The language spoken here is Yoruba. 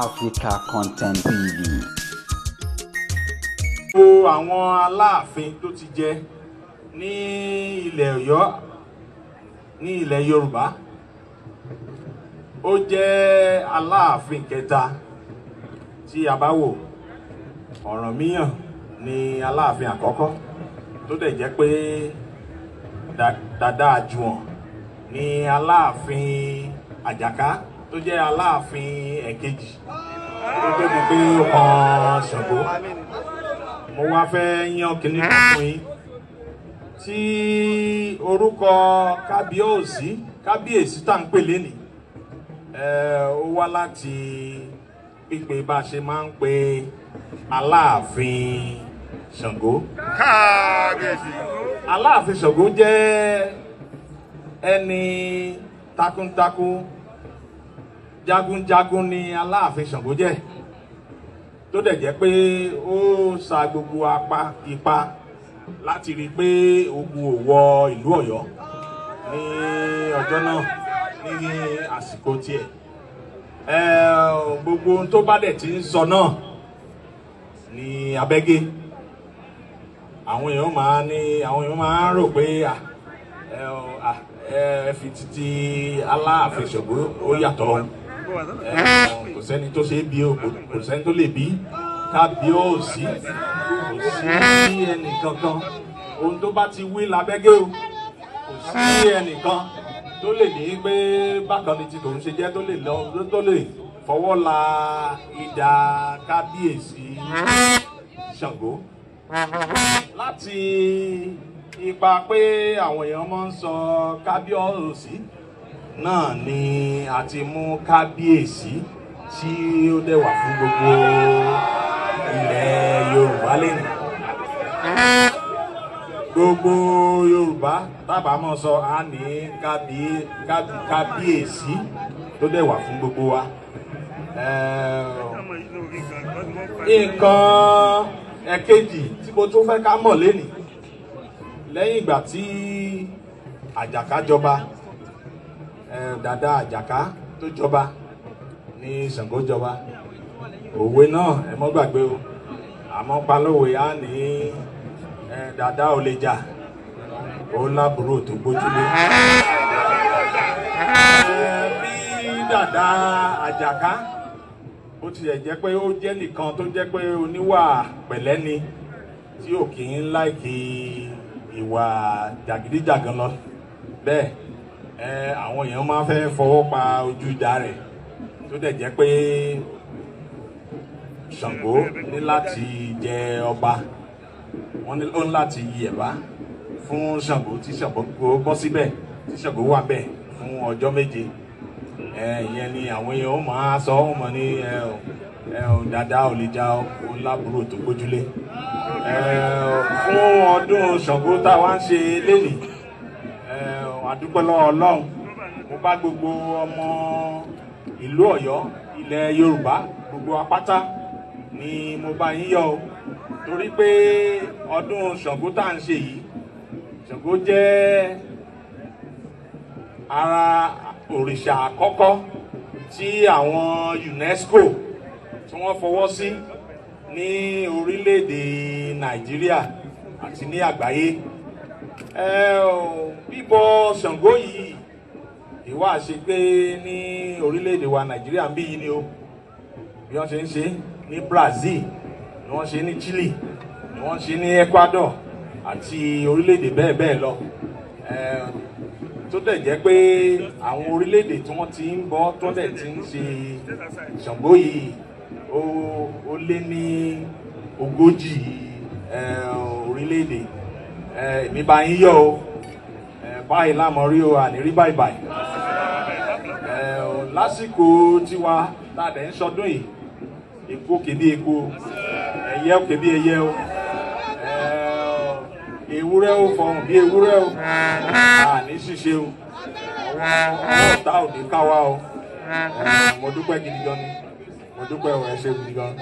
Africa Content TV. Gbogbo àwọn aláàfin tó ti jẹ ní ilẹ̀ Ọ̀yọ́, ní ilẹ̀ Yorùbá, ó jẹ́ aláàfin kẹta. Tí a bá wò, Ọ̀rànmíyàn ni aláàfin àkọ́kọ́, tó dẹ̀ jẹ́ pé Dàdá Àjùwọ̀n ni aláàfin Àjàká, tó jẹ́ aláàfin ẹ̀kejì, tó tó di pé ó kan Ṣàngó. Mo wá fẹ́ yan kinní kan fún yín tí orúkọ kábíyèsí, kábíyèsí tá ń pè lénìí, ó wá láti pípe bá a ṣe máa ń pe aláàfin Ṣàngó. Kábíyèsí. Aláàfin Ṣàngó jẹ́ ẹni takuntakun, jagunjagun ni aláàfin Ṣàngó jẹ́, tó dẹ̀ jẹ́ pé ó sa gbogbo apá ipá láti rí i pé ogun ò wọ ìlú Ọ̀yọ́ ní ọjọ́ náà, ní àsìkò tiẹ̀. Gbogbo ohun tó bá dẹ̀ ti ń sọ náà ní abẹ́gẹ́, àwọn èèyàn máa ní, àwọn èèyàn máa ń rò pé ẹ fi títí aláàfin Ṣàngó ó yàtọ̀. Kò sẹ́ni tó ṣe é bí o, kò sẹ́ni tó lè bí kábíyèsí, kò sí ẹnì kankan. Ohun tó bá ti wí lábẹ́gẹ́ o, kò sí ẹnìkan tó lè ní pé bákan ni ti tòun ṣe jẹ́, tó lè lọ, tó lè fọwọ́ la idà kábíyèsí Ṣàngó. Láti ipa pé àwọn èèyàn máa ń sọ kábíyèsí náà ni a ti mú kábíyèsí tí ó dẹ̀ wà fún gbogbo ilẹ̀ Yorùbá lẹ́nu. Gbogbo Yorùbá tábà mọ̀ sọ, á ní kábíyèsí tó dẹ̀ wà fún gbogbo wa. Nǹkan ẹ̀kejì tí mo tún fẹ́ ká mọ̀ lénìí, lẹ́yìn ìgbà tí Àjàká jọba, Dàdá Àjàká tó jọba ní Ṣàngó jọba. Òwe náà, ẹ mọ́ gbàgbé o, àmọ́ palówe, á ní dàdá ò lè jà, ó lábúrò tó gbójúlé. Bí Dàdá Àjàká ó tilẹ̀ jẹ́ pé ó jẹ́ nìkan tó jẹ́ pé oníwà pẹ̀lẹ́ ni, tí ò kì í like ìwà jàgídíjàgan lọ bẹ́ẹ̀, àwọn èèyàn máa fẹ́ fọwọ́ pa ojú ìdá rẹ̀, tó dẹ̀ jẹ́ pé Ṣàngó ní láti jẹ ọba, wọ́n ní ó ní láti yẹ̀bá fún Ṣàngó, tí Ṣàngó bọ́ síbẹ̀, tí Ṣàngó wà bẹ́ẹ̀ fún ọjọ́ 7. Ìyẹn ni àwọn èèyàn ó máa sọ, wọ́n mọ̀ ní dàda ò lè ja, ó lábúrò tó gbójúlé. Fún ọdún Ṣàngó tá a wá ń ṣe lénìí, a dúpẹ́ lọ́wọ́ Ọlọ́run. Mo bá gbogbo ọmọ ìlú Ọ̀yọ́, ilẹ̀ Yorùbá, gbogbo apáta ni mo bá yín yọ̀ o, torí pé ọdún Ṣàngó tá à ń ṣe yìí, Ṣàngó jẹ́ ara òrìṣà àkọ́kọ́ tí àwọn UNESCO tí wọ́n fọwọ́ sí ní orílẹ̀-èdè Nàìjíríà àti ní àgbáyé. Bíbọ Ṣàngó yìí ìwà ṣe pé ní orílẹ̀-èdè wa Nàìjíríà ń bí yìí ni o. Bí wọ́n ṣe ń ṣe ní Brazil ni wọ́n ṣe ní Chile, ni wọ́n ṣe ní Ecuador àti orílẹ̀-èdè bẹ́ẹ̀ bẹ́ẹ̀ lọ, tó dẹ̀ jẹ́ pé àwọn orílẹ̀-èdè tí wọ́n ti ń bọ́, tó dẹ̀ ti ń ṣe Ṣàngó yìí, ó lé ní 40 orílẹ̀-èdè. Èmi bá yín yọ̀ o. Báyìí lámọ̀ rí o, àní rí báyìí báyìí. Lásìkò tiwa tá a dẹ̀ ń sọdún yìí, eku kè bí eku, ẹyẹ kè bí ẹyẹ o, ewúrẹ́ ó fọhùn bí ewúrẹ́ o, àní ṣíṣe o, ọwọ́ ọ̀tá ò ní ká wa o. Mo dúpẹ́ gidi gan ni, mo dúpẹ́ o, ẹ ṣé gidi gan.